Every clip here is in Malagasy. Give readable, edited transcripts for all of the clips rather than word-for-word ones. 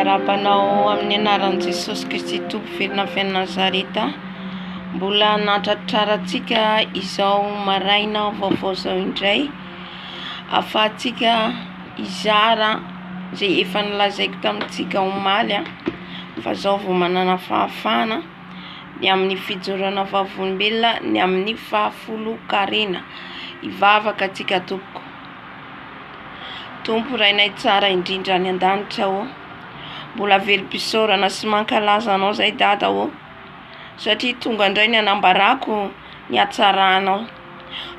Miarahaba anao amin'ny anaran'i Jesosy Kristy Tompo velona avy any Nazareta. Mbola nahatratrarantsika izao maraina vaovao izao indray ahafahantsika hizara izay efa nolazaiko tamintsika omaly fa izao vao manana fahafahana ny amin'ny fijoroana vavolombelona ny amin'ny fahafolon-karena. Hivavaka antsika tompoko. Tompo Rainay tsara indrindra any an-danitra ô, mbola velom-pisaorana sy mankalaza Anao zay Dada ô, satria tonga indray ny hanambarako ny hatsaranao,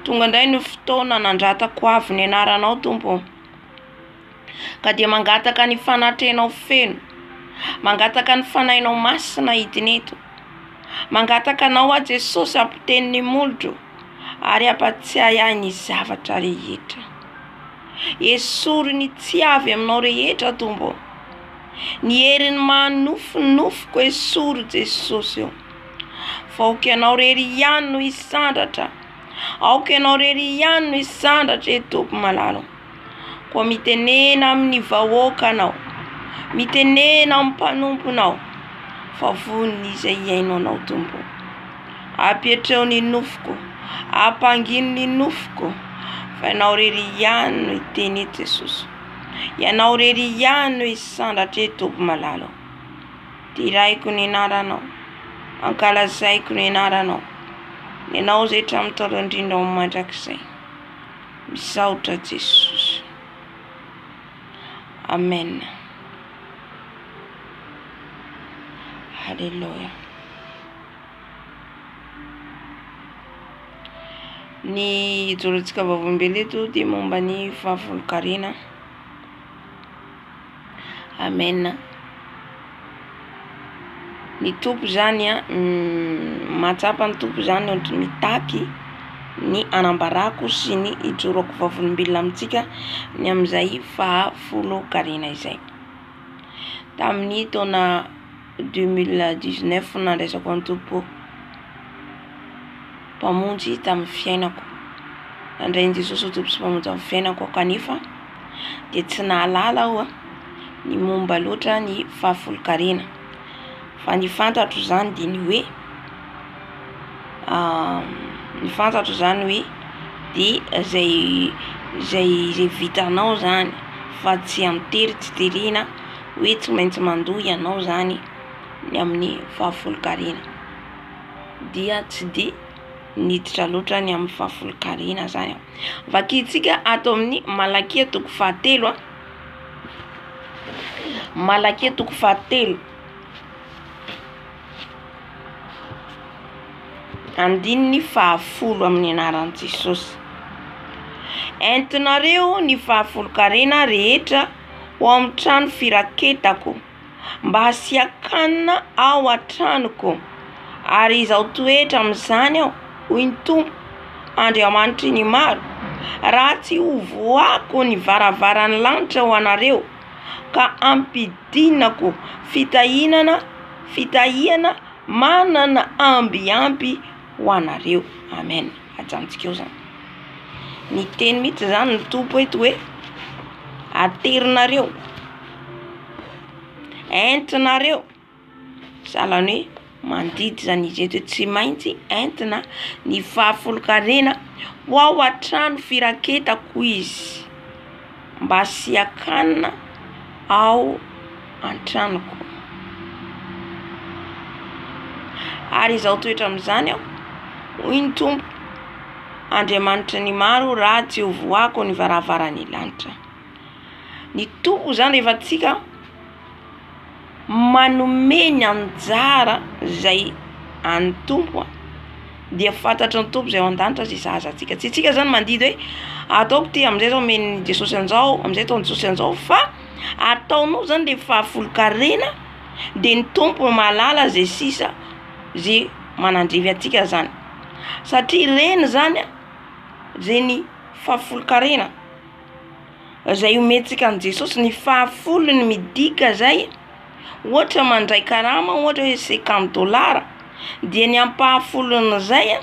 tonga indray ny fotoana nandratako avo ny anaranao Tompo ô, ka dia mangataka ny fanatrehanao feno, mangataka ny fanahinao masina hidina eto, mangataka Anao aho Jesosy hampiteny ny molotro, ary hampatsiahy ahy ny zavatra rehetra. Esory ny tsy avy aminao rehetra Tompo ô. Ny herin'ny maha nofo ny nofoko esory Jesosy ô. Fa aoka Ianao rery ihany no hisandratra. Aoka Ianao rery ihany no hisandratra e Tompo malala ô. Koa mitenena amin'ny vahoakanao, mitenena amin'ny mpanomponao, fa vonona izay hihaino anao Tompo. Apetreo ny nofoko, ampangino ny nofoko, fa Ianao rery ihany no hiteny eto Jesosy. Ianao rery ihany no hisandratra eto Tompo malala. Deraiko ny anaranao, ankalazaiko ny anaranao, ny Anao izay hatramin'ny taona indrindra ho mandrakizay. Misaotra Jesosy. Amen. Haleloia. Ny ijoroantsika vavolombelona eto dia momba ny fahafolonkarena. Amen. Ny Tompo zany a, mahatsapa ny Tompo zany ohatry mitaky ny hanambarako sy ny hijoroako vavolombelona amintsika ny amin'izay fahafolonkarena izay. Tamin'ny taona 2019 nandraisako an'i Tompo Mpamonjy tamin'ny fiainako. Nandray an'i Jesosy ho Tompo sy Mpamonjy amin'ny fiainako aho kanefa dia tsy nahalala aho ny momba loatra ny fahafolonkarena. Fa ny fantatro izany dia ny hoe ny fantatro izany hoe dia izay izay izay vitanao izany fa tsy an-tery tsy terena hoe tsy maintsy mandoa ianao izany ny amin'ny fahafolonkarena. Dia tsy dia niditra loatra ny amin'ny fahafolonkarena izany aho. Vakintsika ato amin'ny Malakia toko fahatelo a. Malakia toko fahatelo. Andininy fahafolo amin'ny anaran'i Jesosy. Entinareo ny fahafolonkarena rehetra ho ao amin'ny trano firaketako. mba hasian-kanina ao an-tranoko, ary izao toetra amin'izany aho, hoy ny Tompo, Andriamanitry ny maro, raha tsy hovohako ny varavaran'ny lanitra ho anareo, ka hampidinako fitahinana, fitahiana manana amby ampy ho anareo. Amen. Ajanontsika eo izany. Niteny mihitsy izany ny Tompo eto hoe aterinareo. Entinareo, sahalan'ny hoe mandidy zany izy eto hoe tsy maintsy entina ny fahafolonkarena ho ao an-trano firaketako izy mba hasian-kanina ao an-tranoko. Ary izao toetra amin'izany aho, hoy ny Tompo Andriamanitry ny maro, raha tsy ho voahako ny varavaran'ny lanitra. Ny Tompo zany rehefa tsika manome ny anjara zay an'ny Tompo a, dia fantatry ny Tompo zay ao an-danitra zay sahaza antsika. Tsy tsika zany mandidy hoe ataoko ty am'zay zao omen'i Jesosy an'zao, am'zay ataon'i Jesosy an'zao fa ataonao zany le fahafolonkarena de ny Tompo mahalala zay sisa zay manandrify antsika zany satria ireny zany a, reny fahafolonkarena Izay omentsika an'i Jesosy ny fahafolony midika zay, ohatra mandray karama ohatra hoe cinquante dollars dia ny ampahafolon'izay a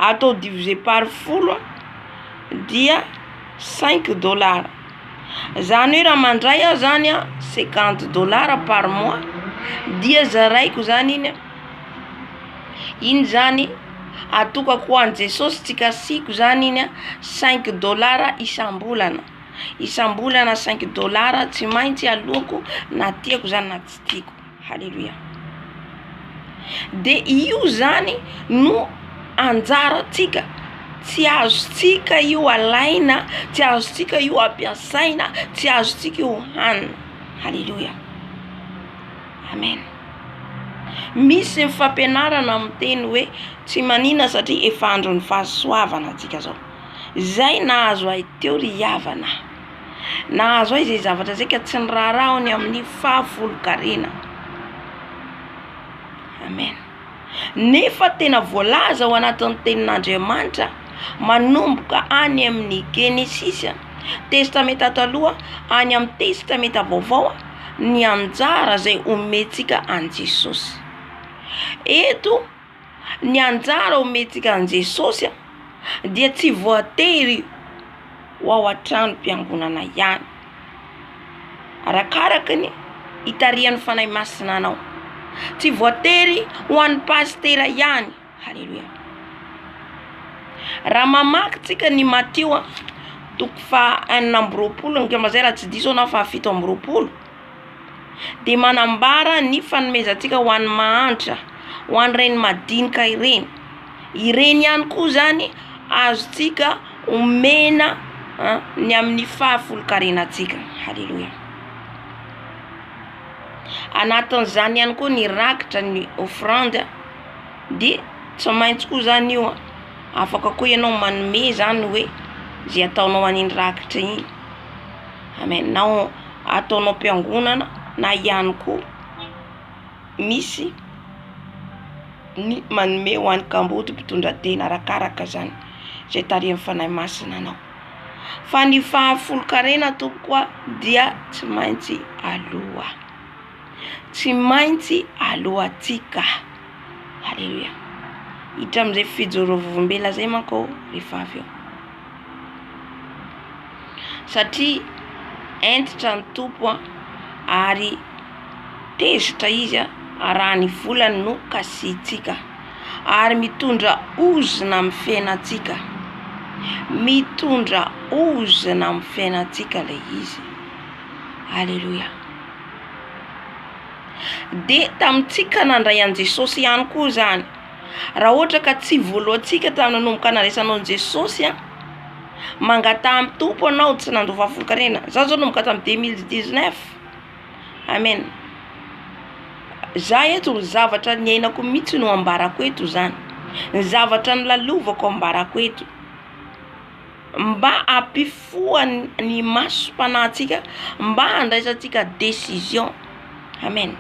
atao divisé par folo a dia cinq dollars. Zany hoe raha mandray aho zany a 50 dollars par mois dia zaraiko zany iny a, iny zany atokako ho an'i Jesosy tsy kasihiko zany iny a 5 dollars isam-bolana, isam-bolana 5 dollars tsy maintsy aloako na tiako zany na tsy tiako. Haleloia. De io zany no anjarantsika, tsy azontsika io alaina, tsy azontsika io ampiasaina, tsy azontsika io hanina. Haleloia. Amen. Misy ny fampianarana miteny hoe tsy manina satria efa andron'ny fahasoavana antsika zao. Zay nahazo ahy teo ry havana. Nahazo ahy izay zavatra izay ka tsy niraharaha aho ny amin'ny fahafolonkarena. Amen. Nefa tena voalaza ao anatin'ny tenin'Andriamanitra manomboka any amin'ny Genesisy, Testamenta Taloha, any amin'ny Testamenta Vaovao ny anjara izay omentsika an'i Jesosy. Eto Ny anjara omentsika an'i Jesosy dia tsy voatery ho ao an-tranom-piangonana ihany. Arakaraka ny itarihan'ny Fanahy Masina anao. Tsy voatery ho an'ny pasitera ihany. Haleloia. Raha mamaky tsika ny Matio toko faha 26 angamba zay raha tsy diso aho na faha 27. dia manambara ny fanomezantsika ho an'ny mahantra, ho an'ireny madinika ireny, ireny ihany koa zany azontsika omena ny amin'ny fahafolonkarenantsika, haleloia. Anatin'izany ihany koa ny rakitra, ny offrande dia tsy maintsy koa zany io, afaka koa ianao manome zany hoe zay ataonao an'iny rakitra iny, amen, na ataonao am-piangonana na ihany koa misy ny manome ho an'ny kamboty mpitondra tena arakaraka zany izay tarihan'ny Fanahy Masina anao. Fa ny fahafolonkarena tompoko a dia tsy maintsy aloa, tsy maintsy aloantsika, aleloia. Hiditra amin'izay fijoroam-vavolombelona zay manko aho rehefa avy eo. Satria hentitra ny Tompo ary tezitra Izy raha ny volany no kasihintsika ary mitondra ozona amin'ny fiainantsika, mitondra ozona amin'ny fiainantsika ilay izy. Aleloia. Dia tamintsika nandray an'i Jesosy ihany koa izany. Raha ohatra ka tsy voalohantsika tamin'ny nanomboka nandraisanao an'i Jesosy an, mangataha amin'ny Tompo anao tsy nandoa fahafolonkarena. Za zao nanomboka tamin'ny 2019. Amen. Za eto ny zavatra niainako mihitsy no ambarako eto zany. Ny zavatra nolalovako ambarako eto. Mba hampifoha ny masom-panahintsika mba handraisantsika décision. Amen.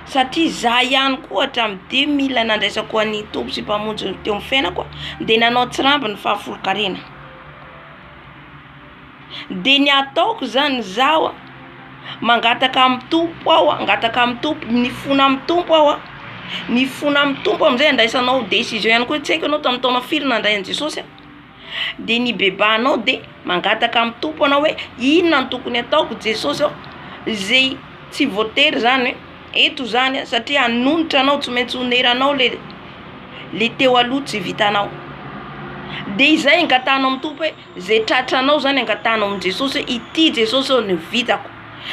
Satria za ihany koa hatramin'ny 2000 nandraisako an'ny Tompo sy Mpamonjy teo amin'ny fiainako dia nanao tsiramby ny fahafolonkarena. Dia ny ataoko zany zaho a, mangataka amin'ny Tompo aho, mangataka amin'ny Tompo, mifona amin'ny Tompo aho a, mifona amin'ny Tompo amin'izay andraisanao décision ihany koa, tsy haiko ianao tamin'ny taona firy nandray an'i Jesosy a, de nibebahanao de mangataka amin'ny Tompo anao hoe inona no tokony ataoko Jesosy ô, zay tsy voatery zany hoe eto zany a satria hanonitra anao tsy maintsy honeranao le le teo aloha tsy vitanao, de izay angatahanao amin'ny Tompo hoe zay tratranao zany angatahanao amin'i Jesosy hoe ity Jesosy ô no vitako,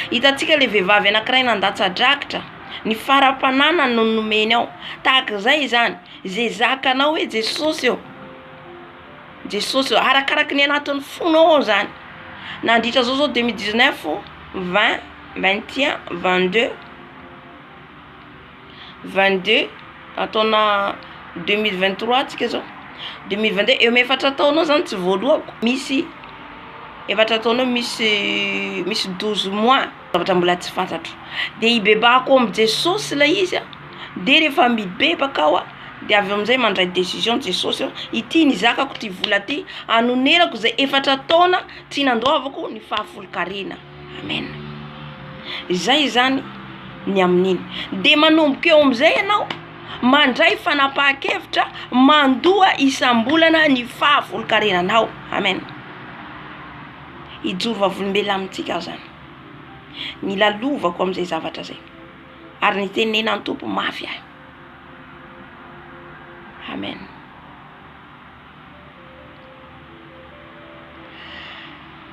hitantsika le vehivavy anakiray nandatsa-drakitra, ny faram-pananany no nomeny ao, tahak'izay zany, zay zakanao hoe Jesosy ô. Jesosy ô, arakaraky ny anatin'ny fonao ao zany, nandritra zao zao 2019, 20, 21, 22, 22 taona 2023 tsika zao, 2022 eo amin'ny efatra taona eo zany tsy voalohako, misy efatra taona eo misy misy 12 mois. Zavatra mbola tsy fantatro, de hibebahako amin'i Jesosy ilay izy a, de rehefa mibebaka aho a, de avy eo amizay mandray décision Jesosy ô, ity ny zakako ty vola ty, anonerako zay efatra taona tsy nandoavako ny fahafolonkarena, amen, zay zany ny amin'iny, de manomboka eo amizay ianao mandray fanapahan-kevitra mandoa isam-bolana ny fahafolonkarenanao, amen. Hijoro vavolombelona amintsika aho zany. Nilalovako amin'izay zavatra zay. Ary nitenenan'ny Tompo mafy ahy. Amen.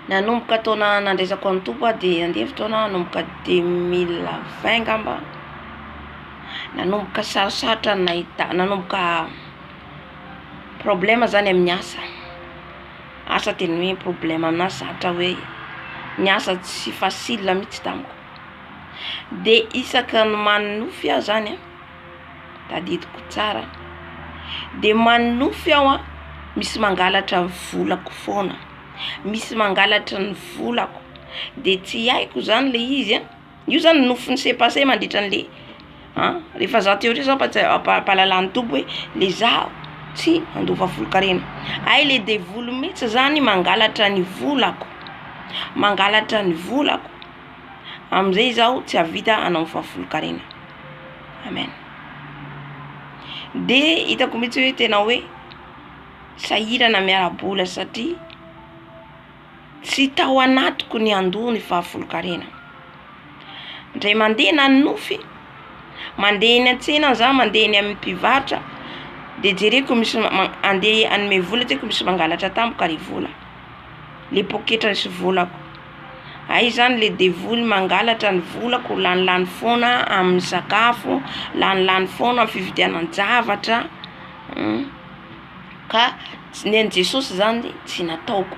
Nanomboka taona nandraisako an'ny Tompo aho dia nandeha fotoana nanomboka 2020 angamba, nanomboka sarosarotra ny nahita, nanomboka problème zany amin'ny asa, asa tena hoe problème aminahy zatra hoe ny asa tsy facile mihitsy tamiko, de isaka ny manonofy aho zany an. tadidiko tsara, de manonofy aho an, misy mangalatra ny volako foana, misy mangalatra ny volako, de tsy haiko zany le izy an, io zany nofy ni-se passer mandritra anle an, rehefa za teo ndray zao ampahalalan'ny Tompo hoe le zaho tsy handova volon-karena, hay le devoly mihitsy zany mangalatra ny volako, mangalatra ny volako, amizay zaho tsy hahavita hanao ny fahafolon-karena. Amen. De hitako mihitsy hoe tena hoe sahirana miara-bola satria tsy tao anatiko ny handoa ny fahafolon-karena. Indray mandeha nanonofy, mandeha eny an-tsena za, mandeha eny amin'ny mpivarotra de jereko misy ma- andeha hanome vola jereko misy mangalatra tampoka le vola, le poketra nisy volako. Hay zany le devoly mangalatra ny volako lanilany foana amin'ny sakafo, lanilany foana amin'ny fividianan-javatra, ka ny an'i Jesosy zany tsy nataoko,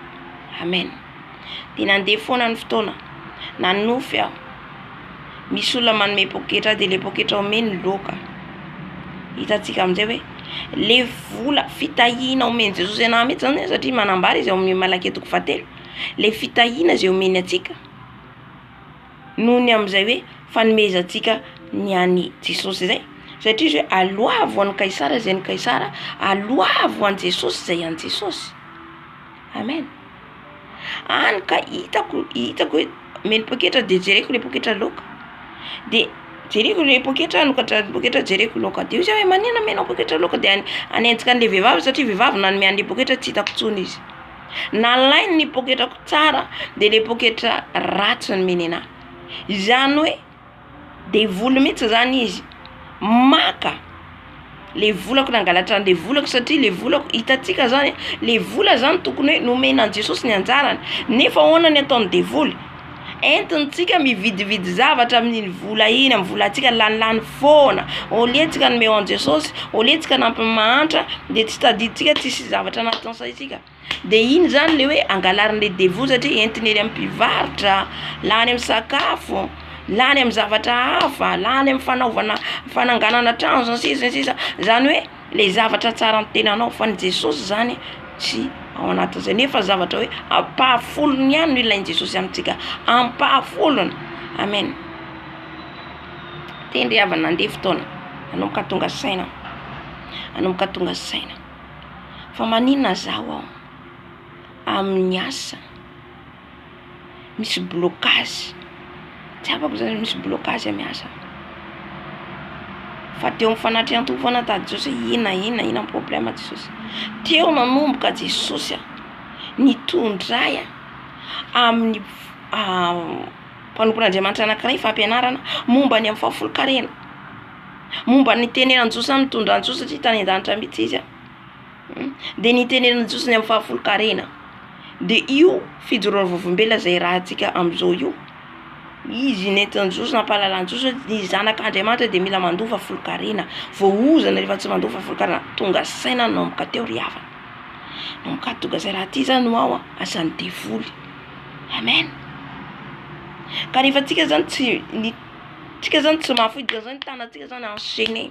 amen. De nandeha foana ny fotoana, nanonofy aho, misy olona manome poketra ahy de le poketra omeny loaka, hitantsika amizay hoe le vola fitahiana omen'i Jesosy anahy mihitsy zany satria manambara izy ao amin'ny Malakia toko fahatelo. le fitahiana izay omeny antsika noho ny amin'izay hoe fanomezantsika ny an'i Jesosy izay, satria izy hoe aloavo an'i Kaisara izay an'i Kaisara, aloavo an'i Jesosy izay an'i Jesosy, amen. Hany ka hitako hitako hoe omeny poketra de jereko le poketra loaka, de jereko le poketra hanokatra ny poketra jereko loaka, de hoy za hoe maninona amenao poketra loaka de hanenjika an'le vehivavy satria vehivavy nanome an'le poketra tsy hitako intsony izy. Nalainy ny poketrako tsara de le poketra ratsy nomeny anahy, izany hoe devoly mihitsy zany izy maka le volako nangalatra anle volako satria le volako hitantsika zany le vola zany tokony hoe nomena an'i Jesosy ny anjarany nefa ahoana ny ataon'ny devoly? Entintsika mividividy zavatra amin'iny vola iny amin'ny volantsika lanilany foana au lieu tsika hanome ho an'i Jesosy au lieu tsika hanampy ny mahantra de tsy tadidintsika tsisy zavatra anatin'ny saintsika de iny zany le hoe angalarin'le devoly satria entiny ery amin'ny mpivarotra, lany amin'ny sakafo, lany amin'ny zavatra hafa, lany amin'ny fanaovana fananganana trano sy ny sisa sy ny sisa zany hoe le zavatra tsara ny tenanao fa ny Jesosy zany tsy ao anatin'izay nefa zavatra hoe ampahafolony ihany no ilain'i Jesosy amintsika ampahafolony amen tendry havana nandeha fotoana nanomboka tonga saina nanomboka tonga saina fa maninona zaho aho amin'ny asa misy blocage, tsapako zany misy blocage amy asa, fa teo amy fanatrehan-Tompo foana nitady Jesosy hoe inona inona inona ny problème Jesosy, teo nanomboka Jesosy a nitondra ahy amin'ny mpanompon'Andriamanitra anakiray fampianarana momba ny amy fahafolonkarena, momba ny nitenenan'i Jesosy mitondra an'i Jesosy satria tany an-danitra mihitsy izy a. Dia nitenenan'i Jesosy ny amin'ny fahafolonkarena. Dia io fijoroana vavolombelona izay arahantsika amin'izao io, izy nentin'i Jesosy nampahalalan'i Jesosy hoe ny zanak'Andriamanitra dia mila mandoa fahafolonkarena, voaozona rehefa tsy mandoa fahafolonkarena. Tonga saina nanomboka teo ry havana, nanomboka tonga saina, raha ity zany ho'aho an, asan'ny devoly, amen. Ka rehefa tsika zany tsy, ny tsika zany tsy mahafoy dia zany tanantsika zany enchaîner.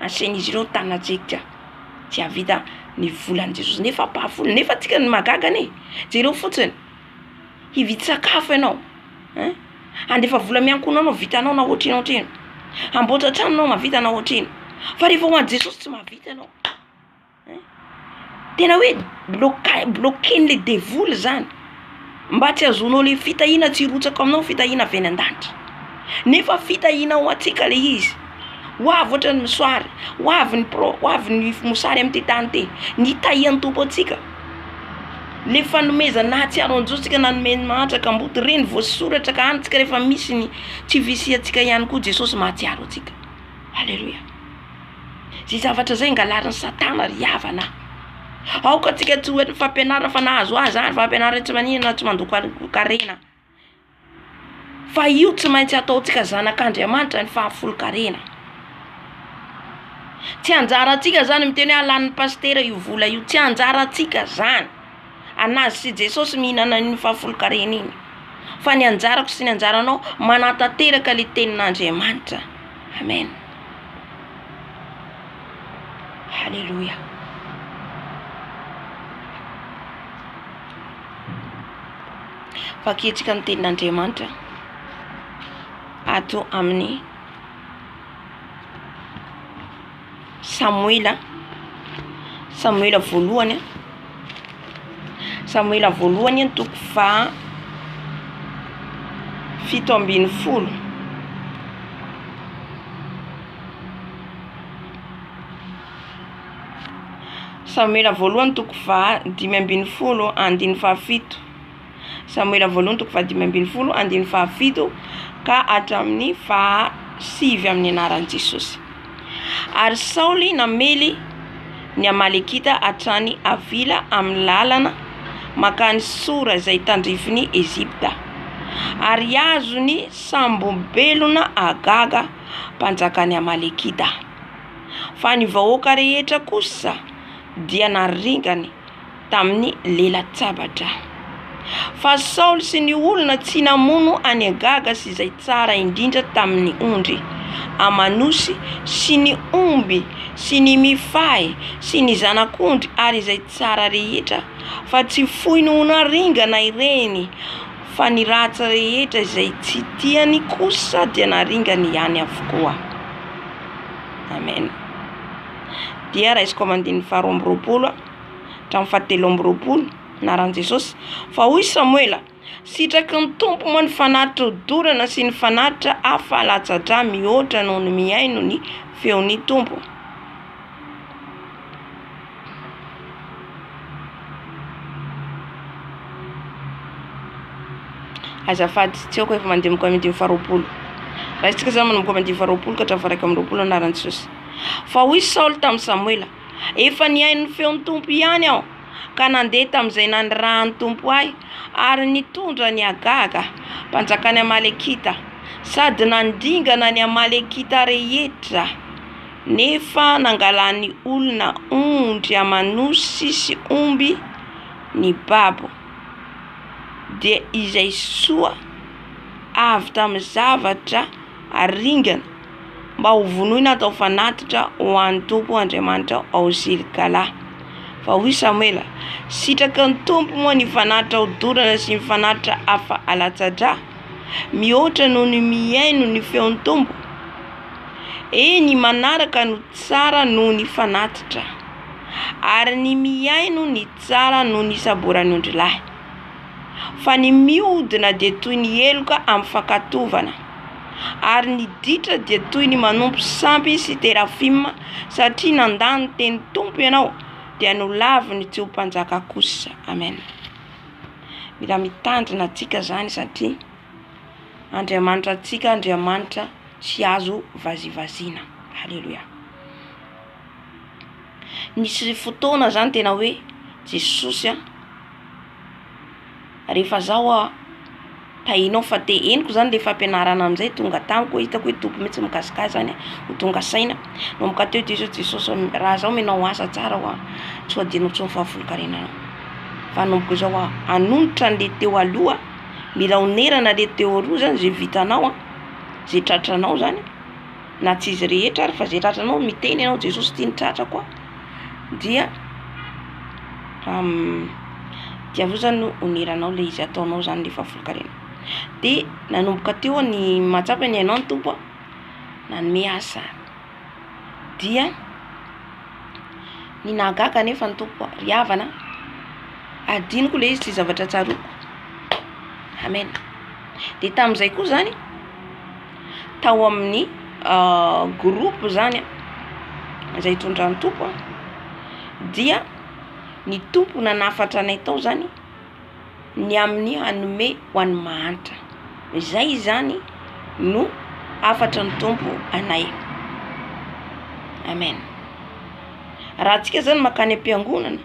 Asain'izy ireo tanantsika tsy hahavita ny volan'i Jesosy nefa ampahafolony, nefa antsika ny mahagaga anie, jereo fotsiny, hividy sakafo ianao ein, handefa vola miankohonanao vitanao na ohatrino ohatrino, hamboatra trano ianao mahavita na ohatrino, fa rehefa ho an'i Jesosy tsy mahavita ianao. Tena hoe bloqua- bloquen'le devoly zany mba tsy hahazoanao le fitahiana tsy hirotsaka aminao fitahiana avy any an-danitra, nefa fitahiana ho antsika le izy, ho avy ohatra ny mosoary, ho avy ny pro- ho avy ny mosary amin'ity tany ity, ny hitahian'ny Tompo antsika. Le fanomezana nahatsiaro an'i Jesosy tsika nanome ny mahantra kamboty, reny voasoratra ka any tsika rehefa misy ny tsy fisiantsika ihany koa Jesosy mahatsiaro antsika. Aleloia. Zay zavatra zay angalarin'i satana ry havana. Aoka tsika tsy ho entin'ny fampianarana fa nahazo ahy zany fampianarana tsy maninona tsy mandoko karena. Fa io tsy maintsy ataontsika zanak'Andriamanitra ny fahafolon-karena. Tsy anjarantsika zany miteny hoe alanin'ny pasitera io vola io, tsy anjarantsika zany. An'azy sy Jesosy mihinana an'iny fahafolon-karena iny. Fa ny anjarako sy ny anjaranao manatanteraka le tenin'Andriamanitra. Amen. Haleloia. Vakintsika ny tenin'Andriamanitra ato amin'ny Samoela, Samoela voalohany, Samoela voalohany toko faha 17. Samoela voalohany toko faha 15 andininy faha 7. Samoela voalohany toko faha 15 andininy faha 7 ka hatramin'ny faha 9 amin'ny anaran'i Jesosy. Ary Saoly namely ny Amalekita hatrany Havila amin'ny lalana mankany Sora izay tandrifin'i Egypta. Ary azony sambobelona Agaga mpanjakan'ny Amalekita. Fa ny vahoaka rehetra kosa dia naringany tamin'ny lela-tsabatra. Fa Saoly sy ny olona tsy namono an'i Agaga sy izay tsara indrindra tamin'ny ondry aman'osy sy ny omby sy ny mifahy sy ny zanak'ondry ary izay tsara rehetra, fa tsy foiny ho naringana ireny, fa ny ratsy rehetra izay tsy tiany kosa dia naringany ihany avokoa. Amen. Dia raisiko amin'ny andininy faharoa amby roapolo hatramin'ny fahatelo amby roapolo, anaran'i Jesosy. Fa hoy Samoela, Sitraky ny Tompo moa ny fanatitra hodorana sy ny fanatitra hafa latsa-drà mihoatra noho ny mihaino ny feon'ny Tompo. Azafady, tsy haiko efa mandeha mankao amin'ny andininy faharoapolo. Raisintsika izany manomboka amin'ny andininy faharoapolo ka hatramin'ny faha-21 anaran'i Jesosy. Fa hoy Saoly tamin'i Samoela, Efa nihaino ny feon'ny Tompo ihany aho, ka nandeha tamin'izay nanirahan'ny Tompo ahy, ary nitondra an'i Agaga, mpanjakan'ny Amalekita, sady nandringana ny Amalekita rehetra. Nefa nangalan'ny olona ondry aman'osy sy omby ny babo, dia izay soa avy tamin'ny zavatra aringana mba ho vonoina hatao fanatitra ho an'ny Tompo Andriamanitra ao Gilgala. Fa hoy Samoela, Sitraky ny Tompo moa ny fanatitra hodorana sy ny fanatitra hafa alatsa-drà, mihoatra noho ny mihaino ny feon'ny Tompo? Eny, manaraka no tsara noho ny fanatitra, ary ny mihaino ny tsara noho ny isaboran'ny ondrilahy. Fa ny mihodina dia toy ny heloka amin'ny fankatovana, ary ny ditra dia toy ny manompo sampy sy terafima, satria nandà ny tenin'ny Tompo ianao, dia nolaviny tsy ho mpanjaka kosa. Amen. Mila mitandrina antsika zany satria Andriamanitra antsika Andriamanitra tsy azo vazivaziana. Haleloia. Nisy fotoana zany tena hoe Jesosy a, rehefa zaho a tahinao fa te henoko zany le fampianarana amizay tonga tamiko hoe hitako hoe Tompo mihitsy mikasika ahy zany ho tonga saina, nanomboka teo de zao Jesosy raha zaho omenao asa tsara hoa tsy ho adinoko intsony fahafolonkarenanao fa hanomboka izao aho hanonitra anle teo aloha, mila onerana le teo aloha zany ze vitanao a, ze tratranao zany na tsy izy rehetra ary fa ze tratranao miteny ianao Jesosy ty ny tratrako a, dia dia avy eo zany no oneranao le izy ataonao zany le fahafolonkarena, de nanomboka teo aho ny mahatsapa ny hainao ny Tompo a nanome asa dia ny nahagaga anefa ny Tompo a, ry havana adinoko le izy tsy zavatra tsaroako, amen, de tamin'izay koa zany tao amin'ny groupe zany a, izay itondran'ny Tompo a, dia. Ny Tompo nanafatra anay tao zany ny amin'ny hanome ho an'ny mahantra. Izay izany no hafatry ny Tompo anay. Amen. Raha antsika zany mankany am-piangonana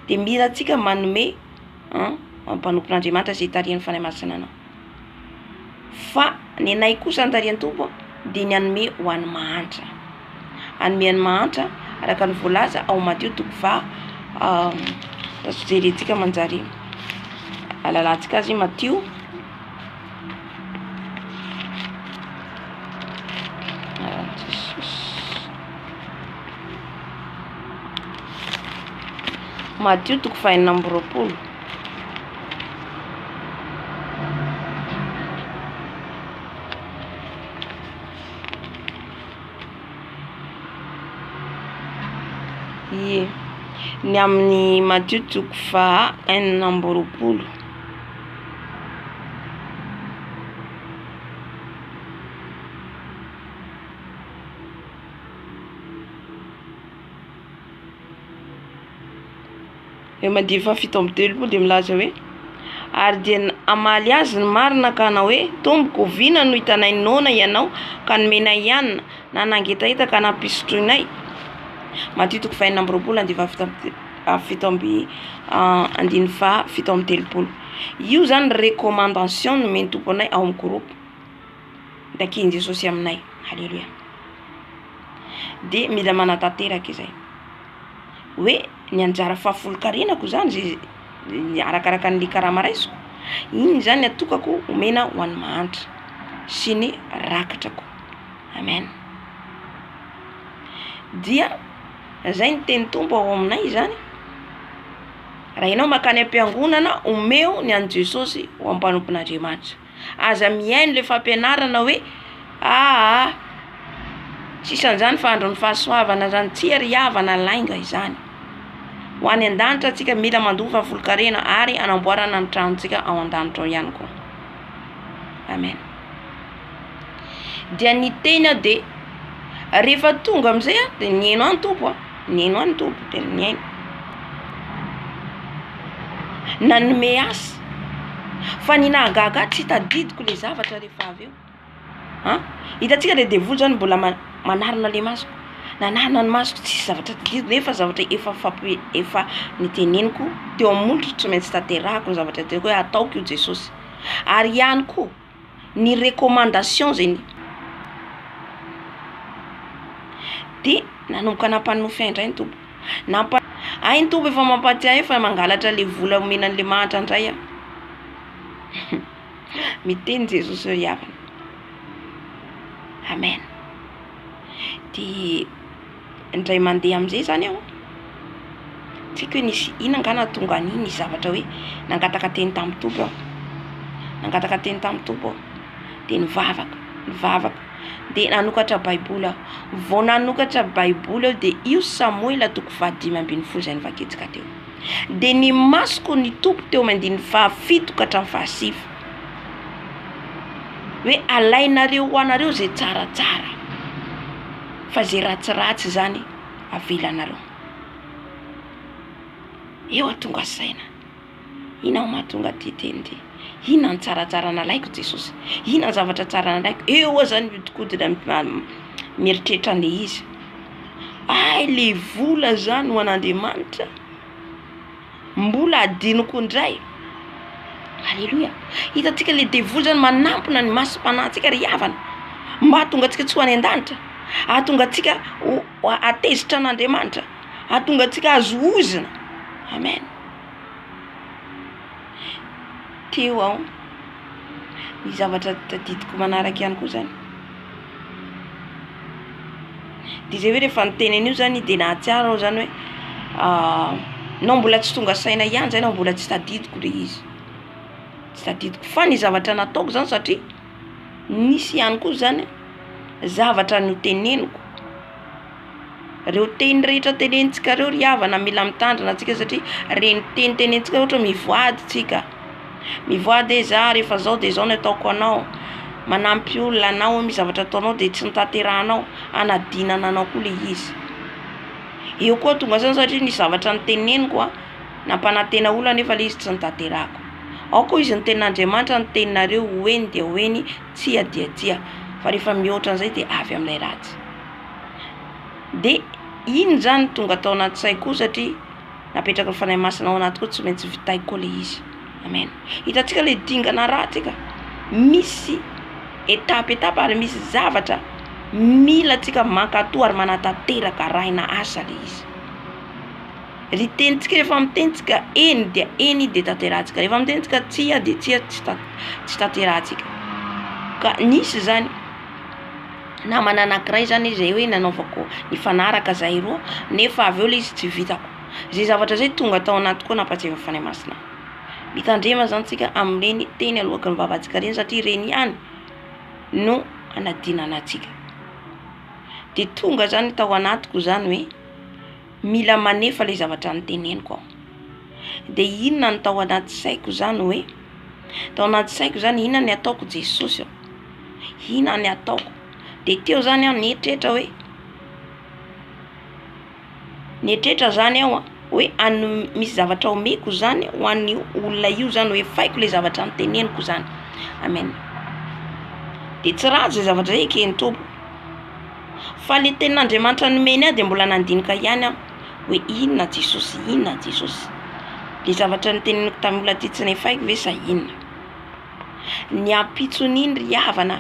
dia mila antsika manome an mpanompon'Andriamanitra izay tarihan'ny Fanahy Masina anao. Fa ny anay kosa ny tarihan'ny Tompo dia ny hanome ho an'ny mahantra. Hanome ny mahantra araka ny voalaza ao Matio toko faha azo jerentsika manjary alalantsika azy Matio Matio toko faha 26. Ie, ny amin'ny Matio toko faha 26. Eo amin'ny andininy faha-37 dia milaza hoe, Ary dia hamaly azy ny marina ka hanao hoe, Tompoko, oviana no hitanay noana ianao ka nomenay hanina, na nangetaheta ka nampisotroinay? Matio toko faha-26 andininy faha-7 amby andininy faha-37. Io zany recommandation nomen'ny Tompo anay ao amin'ny groupe. Takian'i Jesosy aminay. Alléluia. Dia mila manatanteraka izay. Hoe ny anjara fahafolonkarenako zany zay arakaraka an'le karama raisiko, iny zany atokako omena ho an'ny mahantra sy ny rakitrako. Amen. Dia zay ny teny Tompo ao aminay zany, raha ianao mankany am-piangonana omeo ny an'i Jesosy ho an'ny mpanompon'Andriamanitra. Aza mihaino le fampianarana hoe aa tsisy an'izany fa andron'ny fahasoavana zany, tsia ry havana lainga izany, ho any an-danitra antsika mila mandoa fahafolonkarena ary hanamboarana ny tranontsika ao an-danitra ao ihany koa, amen. Dia niteny aho de rehefa tonga amizay aho de nihaino ahy ny Tompo a, nihaino ahy ny Tompo de nihaino, nanome asa, fa ny nahagaga ahy tsy tadidiko le zavatra rehefa avy eo, an, hitantsika le devoly zany mbola manarona le masoko, nanarona ny masoko tsisy zavatra tadidiko nefa zavatra efa fampi- efa niteneniko teo amin'ny molotro tsy maintsy tanterahako ny zavatra teneniko hoe ataoko io Jesosy, ary ihany koa ny recommandation zay de nanomboka nampanonofy ahy indray ny Tompo, nampa- hay ny Tompo efa mampahatsiahy ahy fa mangalatra le vola omena an'le mahantra indray aho, miteny Jesosy ry havana, amen, de indray mandeha am'zay zany aho, tsy haiko hoe nisy inona angaha nahatonga an'iny nisy zavatra hoe nangataka teny tamin'ny Tompo aho, nangataka teny tamin'ny Tompo aho, de nivavaka, nivavaka, de nanokatra baiboly aho, vao nanokatra baiboly aho de io Samoela toko faha-15 izay novakintsika teo, de ny masoko nitopy teo amin'ny andininy fahafito ka hatramin'ny fahasivy, hoe alainareo ho anareo izay tsaratsara, fa izay ratsiratsy izany avelanareo. Eo aho tonga saina, inona no mahatonga ity teny ity? Inona ny tsaratsara nalaiko Jesosy? Inona ny zavatra tsara nalaiko? Eo aho zany mihodinkodina mieritreritra an'le izy, hay le vola zany ho an'Andriamanitra. Mbola adinoko indray. Aleloia. Hitantsika le devoly zany manampina ny masom-panahintsika ry havana mba hahatonga antsika tsy ho any an-danitra, hahatonga antsika ho hatezitra an'Andriamanitra, hahatonga antsika hahazo ozona. Amen. Teo aho, ny zavatra tadidiko manaraka ihany koa zany. De zay hoe rehefa niteny an'io zany de nahatsiaro aho zany hoe nao mbola tsy tonga saina ihany zay na mbola tsy tadidiko le izy, tsy tadidiko fa ny zavatra nataoko zany satria nisy ihany koa zany zavatra noteneniko, reo teny rehetra tenenintsika reo ry havana mila mitandrina antsika satria reny teny tenenintsika ohatra hoe mivoady tsika, mivoady hoe za rehefa zao de zao no ataoko anao, manampy olona anao misy zavatra ataonao de tsy notanterahanao, hanadinana anao koa le izy, eo koa tonga saina satria nisy zavatra noteneniko a. Nampanantena olona nefa le izy tsy notanterahako. Aoka hoy izy ny tenin'Andriamanitra ny teninareo ho eny dia ho eny, tsia dia tsia. Fa rehefa mihoatra an'izay dia avy amin'ilay ratsy. Dia iny izany tonga tao anaty saiko koa satria napetraky ny Fanahy Masina ao anaty koa tsy maintsy vitaiko koa le izy. Amen. Hitantsika le dingana arahantsika, misy étape étape ary misy zavatra mila antsika mankatò ary manatanteraka arahina asa le izy. Ry tenintsika rehefa miteny tsika eny dia eny dia tanterahantsika, rehefa miteny tsika tsia dia tsia tsy tan- tsy tanterahantsika. Ka nisy zany namana anankiray zany izay hoe nanaovako nifanaraka zahay roa nefa avy eo le izy tsy vitako. Zay zavatra zay tonga tao anaty koa nampatsiahy ny Fanahy Masina. Mitandrema zany tsika amin'ireny teny aloaky ny vavantsika ireny satria ireny ihany no hanadinana antsika. De tonga zany tao anatiko zany hoe mila manefa le zavatra noteneniko aho. De inona no tao anaty saiko zany hoe, tao anaty saiko zany inona ny ataoko Jesosy ô, inona ny ataoko? De teo zany aho nieritreritra hoe, nieritreritra zany aho an hoe ano- misy zavatra omeko zany ho an'io olona io zany hoe efaiko le zavatra noteneniko zany, amen. De tsy ratsy zay zavatra zay eken'ny Tompo, fa le tenin'Andriamanitra nomeny ahy de mbola nandinika ihany aho hoe inona Jesosy, inona Jesosy, le zavatra noteneniko tamin'ny olona ty tsy nefaiko ve sa inona? Ny ampitson'iny ry havana,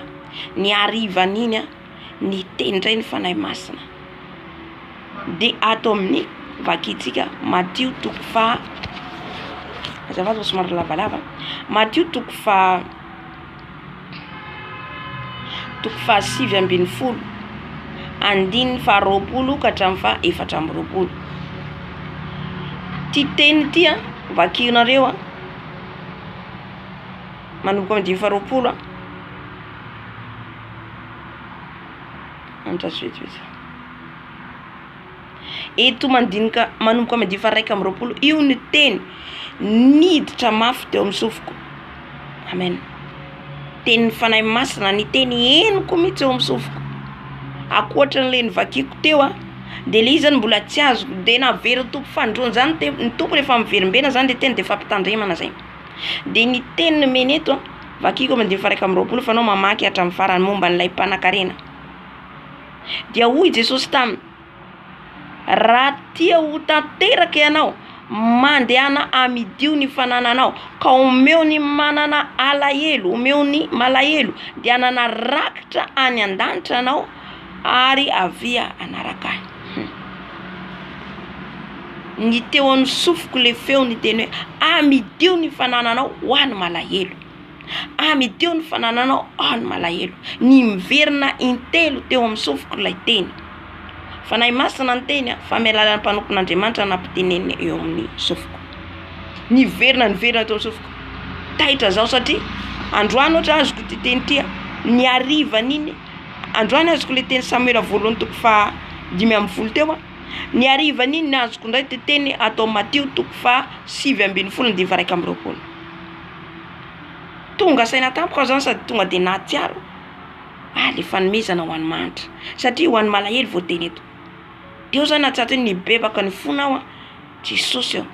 ny harivan'iny an, niteny indray ny Fanahy Masina. Dia ato amin'ny vakintsika Matio toko faha, azafady fa somary lavalava, Matio toko faha, toko faha 19, andininy faha 20 ka hatramin'ny faha 24. Ity teny ity an, vakinareo an, manomboka amin'ny andininy faha 20 an. Andraso vetivety. Eto mandinika manomboka amin'ny andininy faha 21, io ny teny niditra mafy teo amin'ny sofiko. Amen. Tenin'ny Fanahy Masina, ny teny henoko mihitsy eo amin'ny sofiko. Ankoatran'ilay novakiko teo an, de le izy zany mbola tsy azoko, de naverin'ny Tompo fanindroany zany te- ny Tompo rehefa miverimberina zany le teny de fampitandremana zay. De ny teny nomeny eto an, vakiko amin'ny andininy faha 21 fa anao mamaky hatramin'ny farany momba an'ilay mpanankarena. Dia hoy Jesosy taminy, Raha tia ho tanteraka ianao, mandehana amidio ny fanananao, ka omeo ny manana alahelo, omeo ny malahelo, dia hanana rakitra any an-danitra ianao, ary avia hanaraka ahy. Hum. Ny teo amin'ny sofiko le feo niteny hoe, amidio ny fanananao ho an'ny malahelo. Amidio ny fanananao aho ny malahelo. Ny miverina intelo teo amin'ny sofiko ilay teny. Fanahy Masina ny teny fa amin'ny alalan'ny mpanompon'Andriamanitra nampiteneniny eo amin'ny sofiko. Niverina niverina teo amin'ny sofiko. Taitra zaho satria androany ohatra azoko ity teny ity, ny harivan'iny, androany azoko le teny Samoela voalohany toko faha 15 teo, ny harivan'iny ny azoko indray ity teny atao Matio toko faha 19 andininy faha 21. Tonga saina tampoka aho zany sady tonga de nahatsiaro ah le fanomezana ho an'ny mahantra satria ho an'ny malahelo voateny eto. Teo zany nahatsiaro hoe nibebaka nifona aho an, Jesosy ô,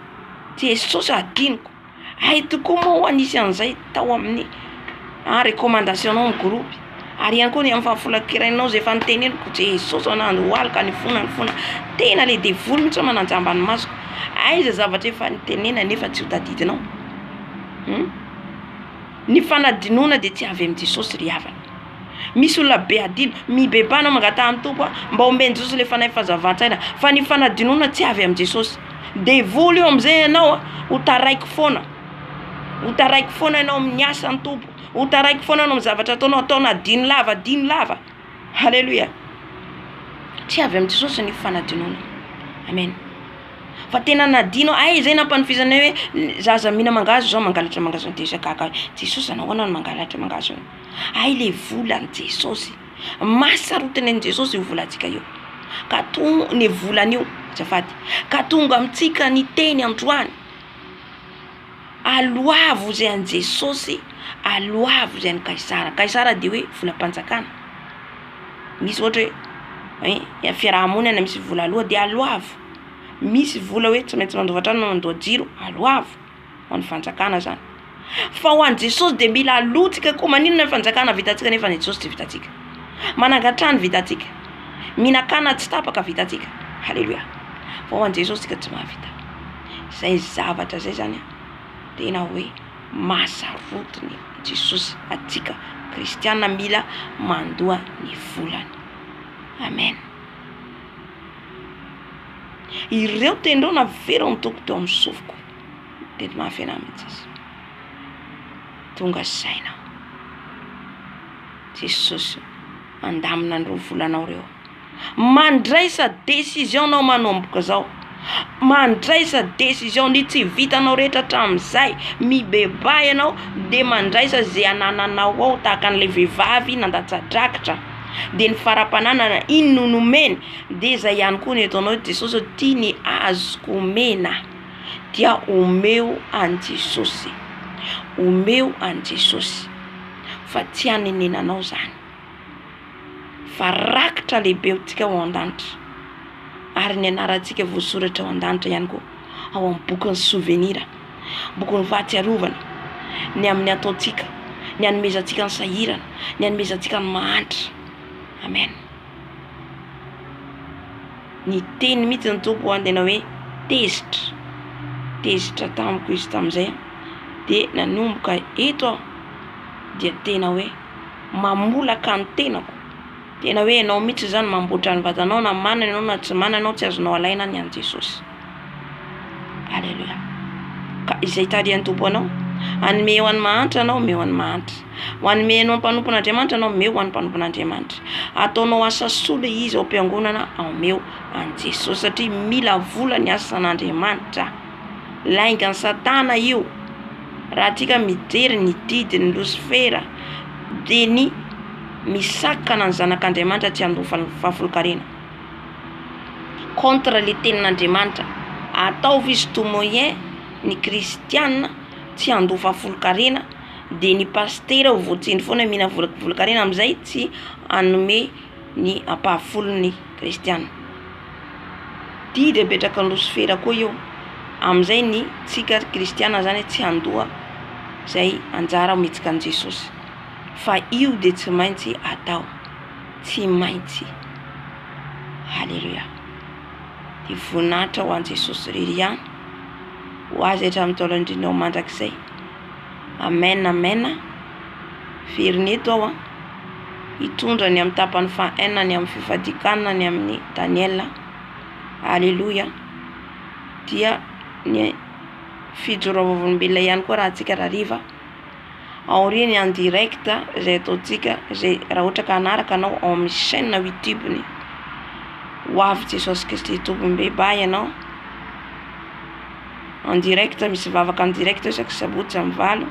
Jesosy ô adinoko, hay tokoa moa ho'a nisy an'izay tao amin'ny ah recommandation-nao amin'ny groupe, ary ihany koa ny amin'ny fahafolakirainao izay efa noteneniko, Jesosy ô nandohalika nifona nifona, tena le devoly mihitsy manajamba ny masoko, aiza zavatra efa nitenenana nefa tsy ho tadidinao. Hum. Ny fanadinoana dia tsy avy amin'i Jesosy ry havana. Misy olona be adino, mibebaha anao mangataha amin'ny Tompo mba omen'i Jesosy ilay fanahy fahazavan-tsaina, fa ny fanadinoana tsy avy amin'i Jesosy. Devoly io amin'izay ianao ho taraiky foana, ho taraiky foana ianao amin'ny asan'ny Tompo, ho taraiky foana ianao amin'ny zavatra ataonao, ataonao adino lava, adino lava. Haleloia. Tsy avy amin'i Jesosy ny fanadinoana. Amen. Fa tena nadino ay zay nampanofisanay hoe zaza mihina mangahazo zao mangalatra mangahazo de za gaga Jesosy nahoana no mangalatra mangahazo ay le volan'i Jesosy mahasarotiny an'i Jesosy io volantsika io ka to ny volan'io azafady ka tonga amintsika ny teny androany aloavo zay an'i Jesosy aloavo zay an'i Kaisara Kaisara de hoe volam-panjakana misy ohatra hoe fiarahamonina misy vola aloa de aloavo. Misy vola hoe tsy maintsy mandoa trano na mandoa jiro, aloavo ho an'ny fanjakana zany. Fa ho an'i Jesosy dia mila aloantsika koa, maninona ny fanjakana vitantsika nefa ny Jesosy tsy vitantsika? Manangan-trano vitantsika, mihinan-kanina tsy tapaka vitantsika, haleloia! Fa ho an'i Jesosy tsika tsy mahavita. Zay zavatra zay zany an, tena hoe mahasarotiny Jesosy antsika kristiana mila mandoa ny volany. Amen. Ireo teny ireo naveriny Tompo teo amin'ny sofiko. Teny mafy anah mihitsy izy. Tonga saina aho. Jesosy handamina an'ireo volanao ireo. Mandraisa décision anao manomboka zao. Mandraisa décision ny tsy vitanao rehetra hatramin'izay. Mibebaha ianao de mandraisa ze anananao ao tahaka an'ilay vehivavy nandatsa-drakitra. De ny fara-pananana iny no nomeny de zay ihany koa ny ataonao Jesosy ô ty ny azoko omena. Dia omeo an'i Jesosy. Omeo an'i Jesosy fa tsy hanenenanao zany. Fa rakitra lehibe ho antsika ao an-danitra ary ny anarantsika voasoratra ao an-danitra ihany koa ao amin'ny bokin'ny souvenir, bokin'ny fahatsiarovana ny amin'ny ataontsika, ny hanomezantsika ny sahirana, ny hanomezantsika ny mahantra. Amen. Niteny mihitsy ny Tompo an, tena hoe tezitra, tezitra tamiko izy tamin'izay an, dia nanomboka eto aho dia tena hoe mamolaka ny tenako, tena hoe ianao mihitsy izany mamboatra ny vatanao na manana ianao na tsy manana ianao tsy azonao alaina ny an'i Jesosy. Aleloia. Ka izay tarihan'ny Tompo anao, hanome ho an'ny mahantra anao, omeo an'ny mahantra. Ho hanome anao mpanompon'Andriamanitra anao, omeo ho an'ny mpanompon'Andriamanitra. Ataonao asa soa ilay izy ao am-piangonana, omeo an'i Jesosy satria mila vola ny asan'Andriamanitra. Laingan'i Satana io. Raha antsika mijery ny didin'i Losifera dia ny misakana ny zanak'Andriamanitra tsy handoa fahafolonkarena. Contre le tenin'Andriamanitra. Ataovy izy tout moyen ny kristiana tsy handoa fahafolonkarena dia ny pasitera ho voatsindry foana mihina volan-karena amin'izay tsy hanome ny ampahafolony kristiana. Didy apetraka ny losifera koa io amin'izay ny tsika kristiana zany tsy handoa zay anjara omentsika an'i Jesosy fa io dia tsy maintsy atao tsy maintsy. Haleloia. Dia voninahitra ho an'i Jesosy irery ihany ho azy hatramin'ny taona indrindra ho mandrakizay. Amen amen. Verina eto aho an. Hitondra ny amin'ny tapany faha enina ny amin'ny fifadikanana ny amin'ny Daniela. Aleloia. Dia ny fijoroam-bavolombelona ihany koa raha antsika rariva. Aorian'ny en direct izay ataontsika izay raha ohatra ka hanaraka anao ao amin'ny chaîne youtube-ny ho avy Jesosy Kristy Tompo mibebaha ianao en direct misy vavaka en direct isaky sabotsy amin'ny valo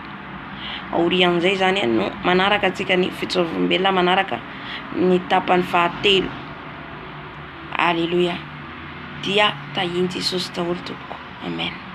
aorian'izay zany no manaraka antsika ny fitsaovam-belona manaraka ny tapany fahatelo aleloia dia tahin'i Jesosy daholo tompoko amen.